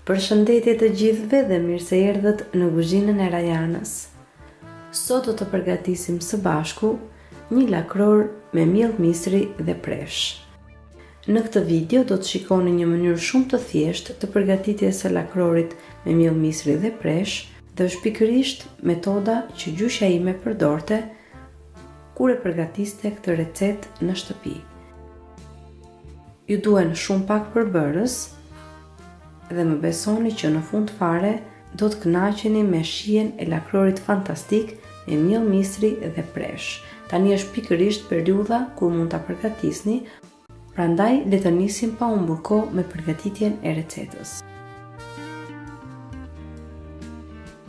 Përshëndetje të gjithëve dhe mirë se erdhët në kuzhinën e Rajanës. Sot do të përgatisim së bashku një lakror me miell misri dhe presh. Në këtë video do të shikoni një mënyrë shumë të thjeshtë të përgatitjes së lakrorit me miell misri dhe presh dhe është pikërisht metoda që gjyshja ime përdorte kur e përgatiste këtë recetë në shtëpi. Ju duhen shumë pak përbërës dhe më besoni që në fund fare do të kënaqeni me shijen e lakrorit fantastik me miell misri dhe presh. Tani është pikërisht periudha kur mund ta përgatisni, prandaj le të nisim pa humbur kohë me përgatitjen e recetës.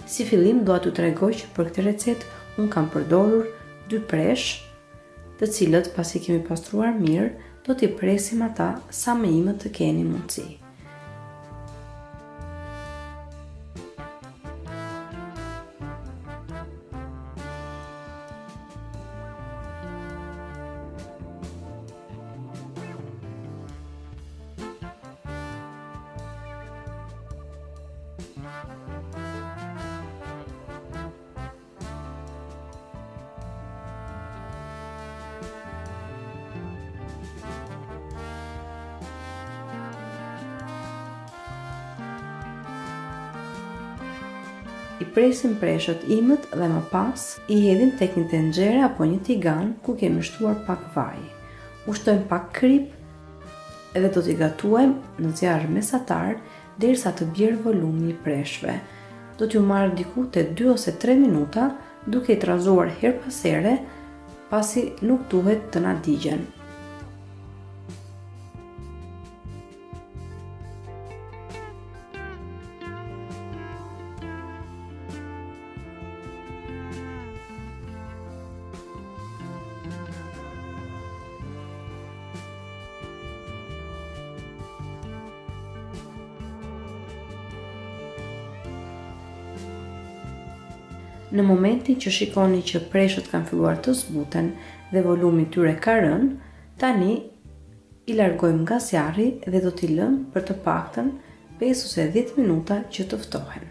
Si fillim dua t'ju tregoj që për këtë recetë unë kam përdorur dy presh, të cilët pasi kemi pastruar mirë, do t'i presim ata sa më imët të keni mundësi. I presim preshët imët dhe më pas i hedhim tek një tenxhere apo një tigan ku kemi shtuar pak vaj. U shtojmë pak kripë dhe do t'i gatuajmë në zjarr mesatar derisa të bjerë volumi i preshëve. Do t'ju marrë diku te 2 ose 3 minuta duke i trazuar herë pas here, pasi nuk duhet të na digjen. Në momentin që shikoni që preshët kanë filluar të zbuten dhe volumi i tyre ka rënë, tani i largojmë nga zjarri dhe do t'i lëmë për të paktën 5 ose 10 minuta që të ftohen.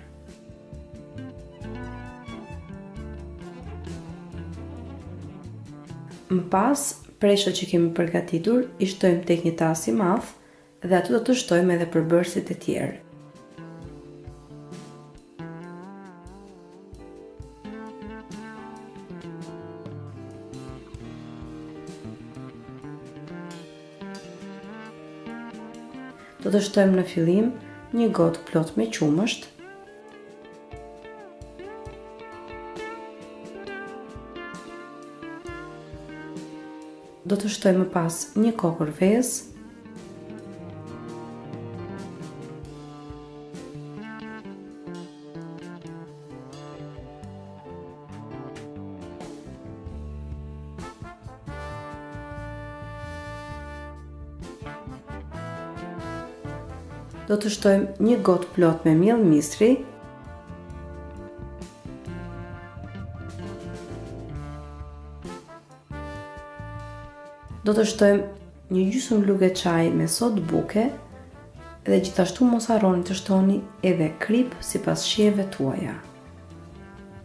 Më pas, Preshët që kemi përgatitur i shtojmë tek një tas i madh dhe aty do të shtojmë edhe përbërësit e tjerë. Do të shtojmë në fillim një gotë plot me qumësht, Do të shtojmë më pas një kokërr vezë, Do të shtojmë një gotë plot me miell misri. Do të shtojmë një gjysmë luge çaji me sodë buke dhe gjithashtu mos harroni të shtoni edhe kripë sipas shijeve tuaja.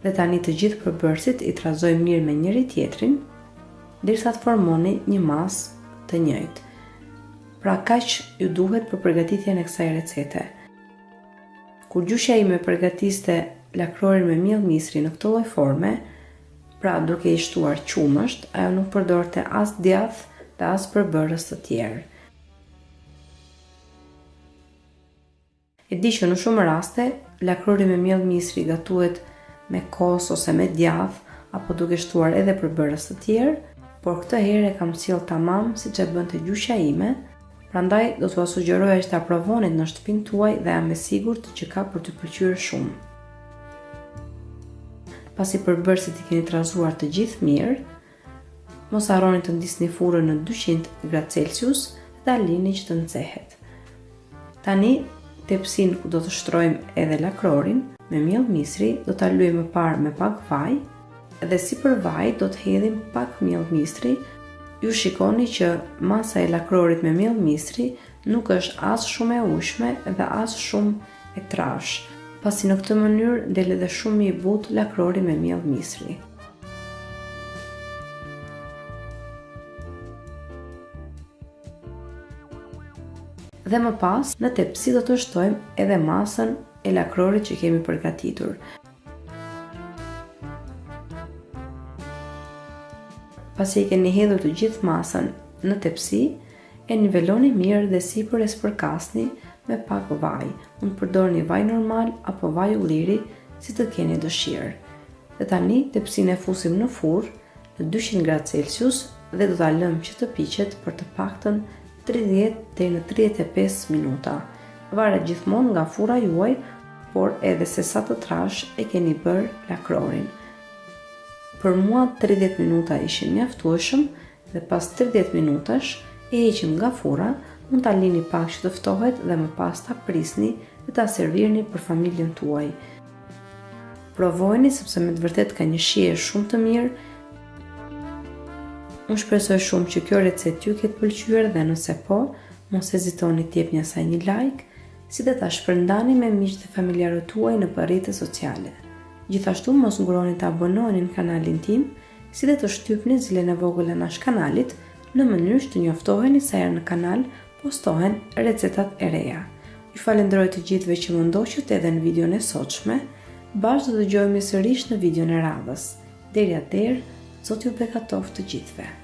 Dhe tani të gjithë përbërësit i trazojmë mirë me njëri tjetrin derisa të formoni një masë të njëjtë. Pra kaq ju duhet për përgatitjen e kësaj recete. Kur gjyshja ime përgatiste lakrorin me miell misri në këtë lloj forme, pra duke i shtuar qumësht, ajo nuk përdorte as djathë dhe as përbërës të tjerë. E di që në shumë raste, lakrori me miell misri gatuhet me kos ose me djathë apo duke shtuar edhe përbërës të tjerë, por këtë herë e kam sjellë tamam siç e bënte gjyshja ime, prandaj do t'ua sugjeroja që ta provonit në shtëpinë tuaj dhe jam e sigurt që ka për t'ju pëlqyer shumë. Pasi përbërësit i keni trazuar të gjithë mirë, Mos harroni të ndizni furrën në 200 gradë Celsius dhe ta lini që të nxehet. Tani tepsinë ku do të shtrojmë edhe lakrorin me miell misri do ta lyejmë më parë me pak vaj dhe sipër vajit do të hedhim pak miell misri. Ju shikoni që masa e lakrorit me miell misri nuk është as shumë e ujshme dhe as shumë e trashë, pasi në këtë mënyrë del edhe shumë më i butë lakrori me miell misri. Dhe më pas, në tepsi do të shtojmë edhe masën e lakrorit që kemi përgatitur. Pasi e keni hedhur të gjithë masën në tepsi, e niveloni mirë dhe sipër e spërkasni me pak vaj. Mund të përdorni vaj normal apo vaj ulliri si të keni dëshirë. Dhe tani tepsinë e fusim në furrë në 200 gradë Celsius dhe do ta lëmë që të piqet për të paktën 30 deri në 35 minuta. Varet gjithmonë nga furra juaj, por edhe se sa të trashë e keni bërë lakrorin. Për mua 30 minuta ishin mjaftueshëm dhe pas 30 minutash e heqim nga furra, mund ta lini pak që të ftohet dhe më pas ta prisni dhe ta servirni për familjen tuaj. Provojeni sepse me të vërtetë ka një shije shumë të mirë. Unë shpresoj shumë që kjo recetë t'ju ketë pëlqyer dhe nëse po, mos hezitoni t'i jepni asaj një like, si dhe ta shpërndani me miqtë dhe familjarët tuaj nëpër rrjete sociale. Gjithashtu mos nguroni të abonoheni në kanalin tim, si dhe të shtypni zilen e vogël anash kanalit, në mënyrë që të njoftoheni sa herë në kanal postohen recetat e reja. Ju falenderoj të gjithëve që më ndoqët edhe në videon e sotshme. Bashkë do të dëgjohemi sërish në videon e radhës. Deri atëherë, Zoti ju begatoftë të gjithëve.